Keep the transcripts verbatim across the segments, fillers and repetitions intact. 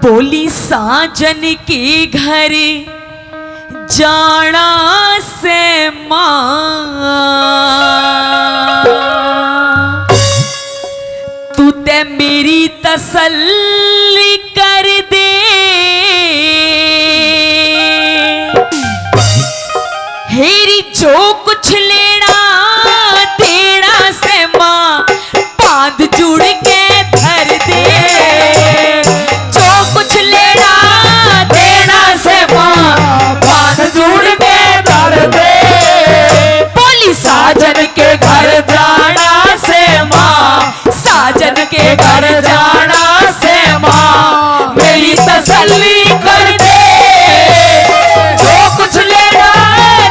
बोली साजन के घर जाना से माँ, तू ते मेरी तसल्ली कर दे। हेरी जो कुछ लेना देना से माँ, बांध जोड़ के धर दे। जो कुछ लेना देना से माँ, बांध जोड़ के धर दे। बोली साजन के घर जाना से माँ, साजन के घर जाना से माँ, मेरी तसल्ली कर दे। जो कुछ लेना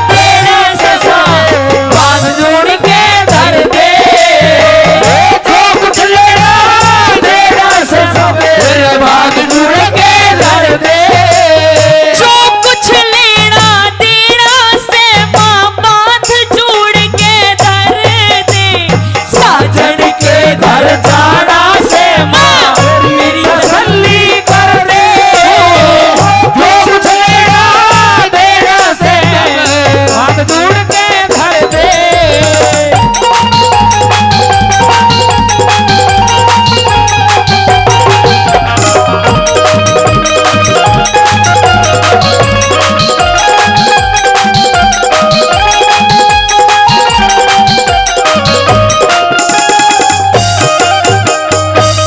देना से सब, बांध जोड़ के धर दे। जो कुछ लेना देना से सब, मेरे बांध जोड़ के धर दे। जो कुछ लेना देना से माँ, बांध जोड़ के धर दे। साजन के घर जाना से माँ, मेरी तसल्ली कर दे। जो कुछ लेना देना से हाथ जोड़ के धर दे।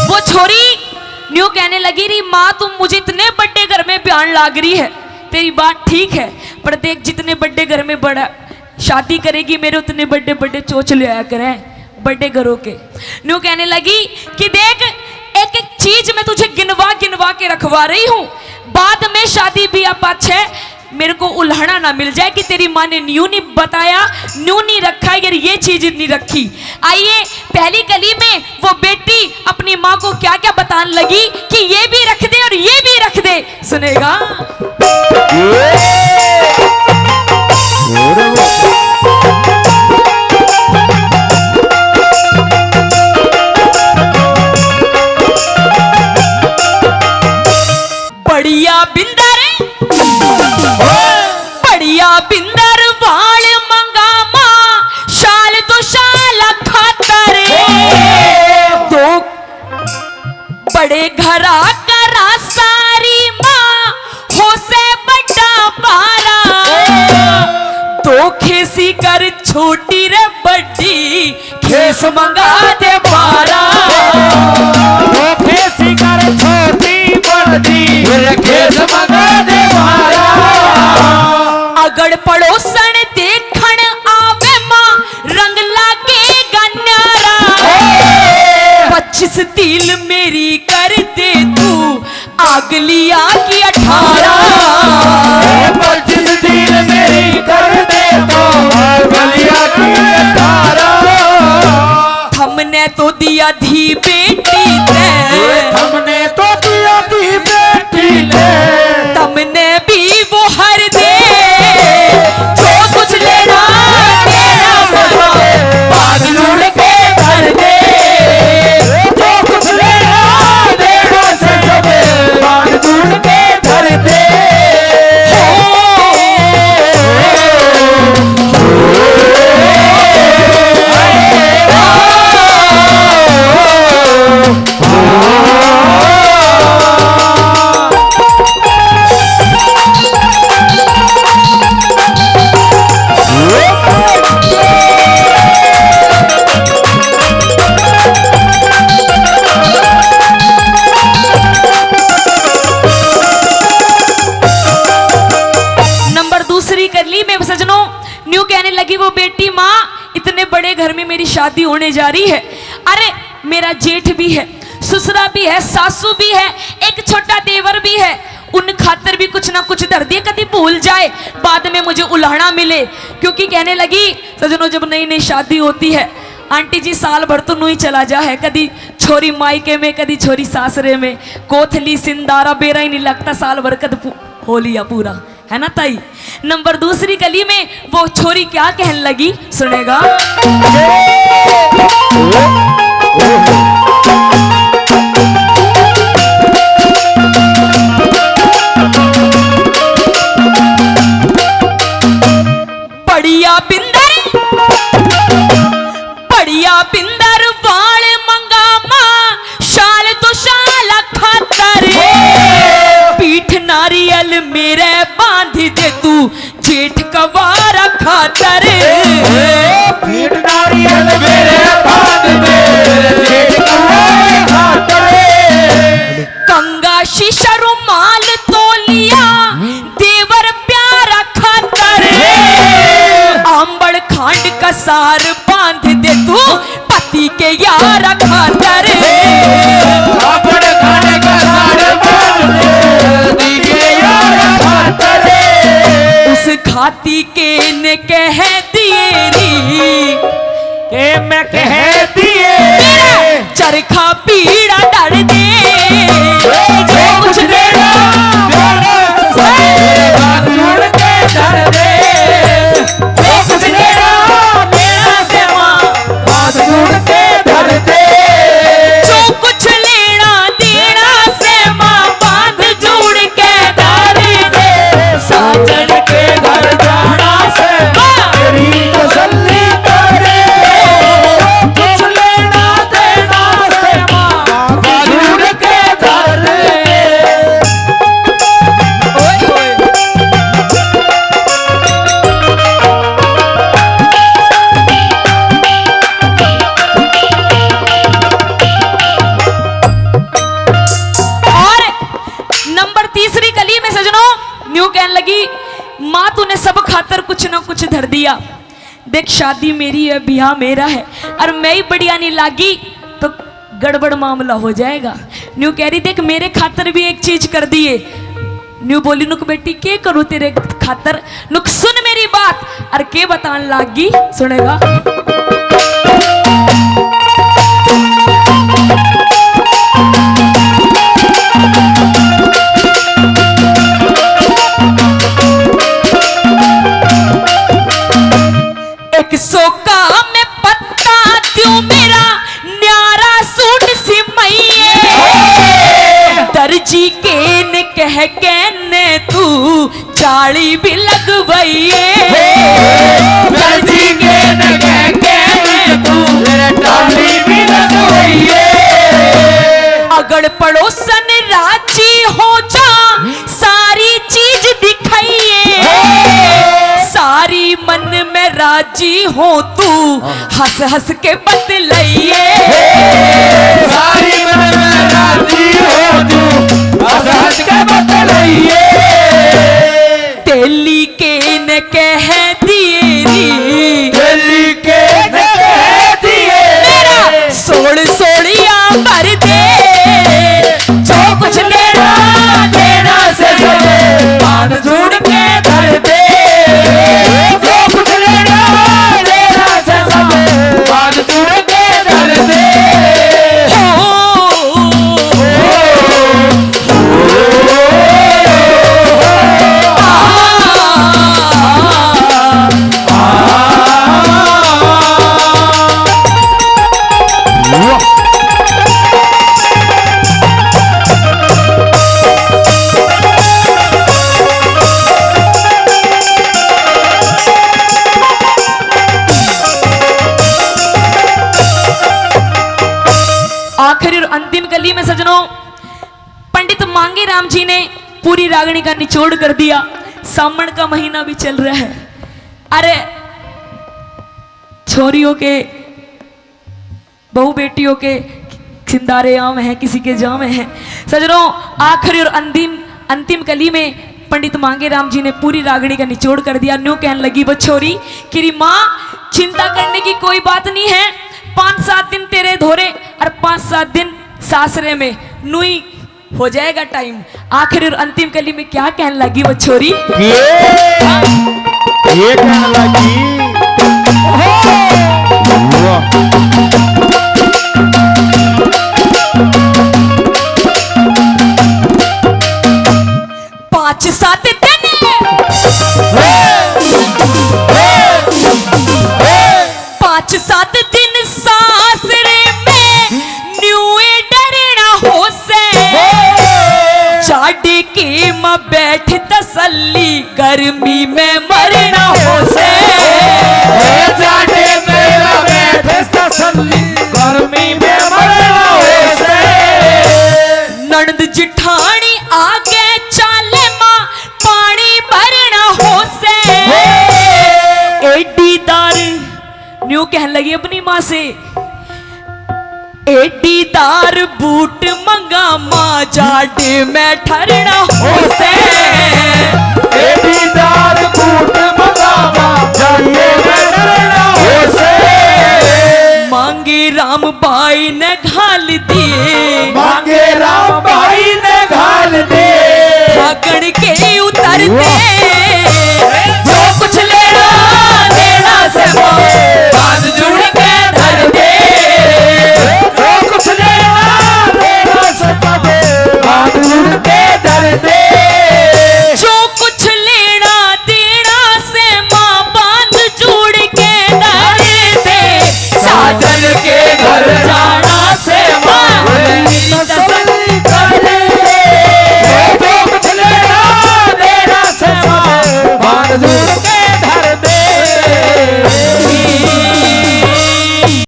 वो छोरी न्यू कहने लगी, री माँ, तुम मुझे इतने बड़े घर में ब्याहन लाग रही है, तेरी बात ठीक है, पर देख, जितने बड़े घर में बड़ा शादी करेगी मेरे, उतने बड़े बड़े चोच ले आया करें बड़े घरों के। न्यू कहने लगी कि देख, एक एक चीज मैं तुझे गिनवा गिनवा के रखवा रही हूँ, बाद में शादी ब्याह पाछे मेरे को उल्हाना ना मिल जाए कि तेरी माँ ने न्यू नहीं बताया, न्यू नहीं रखा, यार ये चीज नहीं रखी। आइए, पहली कली में वो बेटी अपनी माँ को क्या क्या बताने लगी कि ये भी रख दे और ये भी रख दे। सुनेगा? बढ़िया बिंदर, बढ़िया बिंदर वाल मंगामा, शाल दो शाल खातर। दो बड़े घरा करा सारी माँ, हो से बड़ा पारा। दो खेसी कर छोटी रे बड़ी, खेस मंगा दे बारा। दो खेसी कर छोटी बड़ी, खेस मंगा दे बारा। अगड़ पड़ोसन देखण आवे माँ, रंग लागेगा न्यारा। पच्चीस तिल मेरी कर दे तू, आगलिया की अठारह। पच्चीस तिल मेरी कर दे तू, आगलिया की अठारह। थमने तो दिया धी बेटी ते, थमने तो दिया धी बेटी ते, तमने भी वो हर दे। जो कुछ लेना देना सब, बांध जोड़ के धर दे। जो कुछ लेना देना सब, बांध जोड़ के धर दे। नंबर दूसरी कर ली मैं, सजनों। न्यू कहने लगी वो बेटी, माँ, इतने बड़े घर में मेरी शादी होने जा रही है। अरे, मेरा जेठ भी है, ससुरा भी है, सासू भी है, एक छोटा देवर भी है, उन खातर भी कुछ ना कुछ धर दिए, कदी भूल जाए, बाद में मुझे उल्हाना मिले। क्योंकि कहने लगी, सजनों, जब नई नई शादी होती है, आंटी जी, साल भर तो नू ही चला जा है, कदी छोरी मायके में, कदी छोरी सासरे में, कोथली सिंदारा बेरा ही नहीं लगता, साल भर कद पू-, हो लिया पूरा। है ना ताई? नंबर दूसरी कली में वो छोरी क्या कहन लगी, सुनेगा? ओ, ओ, ओ। शीशा रुमाल तौलिया, देवर प्यारा खातर। आंबड़ खांड का सार बांध दे तू, पति के यार खातर। आंबड़ खांड का सार बांध दे, पति के यार खातर। उस खाती के ने कह दिए री, के मैं कह दिए। चरखा पीड़ा डाल दे, जो कुछ लेना, मेरा से हाथ जोड़ के धर दे। जो कुछ लेना, मेरा से हाथ जोड़ के धर दे। जो कुछ लेना देना से माँ बांध जोड़ के धर दे। साजन के घर जाना से तेरी तसल्ली करे। कुछ लेना देना से माँ बांध जोड़ के धर दे। ओए, ओए। और नंबर तीसरी कली में सजनों न्यू कहने लगी, माँ तूने सब खातर कुछ ना कुछ धर दिया। देख, शादी मेरी है, ब्याह मेरा है, और मैं ही बढ़िया नहीं लागी तो गड़बड़ मामला हो जाएगा। न्यू कह रही, देख, मेरे खातर भी एक चीज कर दिए। न्यू बोली, नुक बेटी, के करूँ तेरे खातर? नुक सुन मेरी बात, और के बतान लाग गई, सुनेगा। एक सौ का मैं पत्ता द्यूं, मेरा न्यारा सूट सिमइए। दर्जी के ने कह के ने तू चाली भी लगवइए। दर्जी के ने कह के ने तू चाली भी लगवइए। अगल पड़ोसन राजी हो जा, सारी चीज दिखाइए। सारी मन में राजी हो तू, हंस हंस के बतलाइए। सारी मन में राजी हो तू, हंस हंस के बतलाइए। तेली के न कह दिए री, तेली के न कह दिए, मेरा सोल सोलिया भर दे। जो कुछ लेना देना से सब बांध जोड़ के धर दे। जो कुछ लेना देना से सब बांध जोड़ के धर दे। हो, हो, हो, हो, आ, आ, आ, आ। आखिरी और अंतिम कली में सजनों, पंडित मांगेराम जी ने पूरी रागणी का निचोड़ कर दिया। सामण का महीना भी चल रहा है। अरे छोरियों के, बहू बेटियों के सिंदारे आम हैं, किसी के जाम हैं। सजनों, आखिरी और अंतिम, अंतिम कली में पंडित मांगेराम जी ने पूरी रागणी का निचोड़ कर दिया। न्यू कहने लगी वो छोरी कि री माँ, चिंता करने की कोई बात नहीं है, पाँच सात दिन तेरे धोरे और पाँच सात दिन सासरे में, न्यू ही हो जाएगा टाइम। आखिरी और अंतिम कली में क्या कहने लगी वो छोरी? ये, ये कहने लगी। वाह। पाँच सात दिन, पाँच सात दिन सासरे में न्यूए डरना हो से। जाड़े के में बैठ तसल्ली, गर्मी में मरना हो से। जाड़े में बैठ तसल्ली, गर्मी में मरना हो से। ननद जिठानी आगे चाले माँ, पानी भरना हो से। एडी दार न्यू कहने लगी अपनी माँ से, एडीदार बूट मंगावा, जाड़ में ठरना हो से। एडीदार बूट मंगावा, जाड़ में ठरना हो से। मांगे राम भाई ने घाल दिए, मांगे राम भाई ने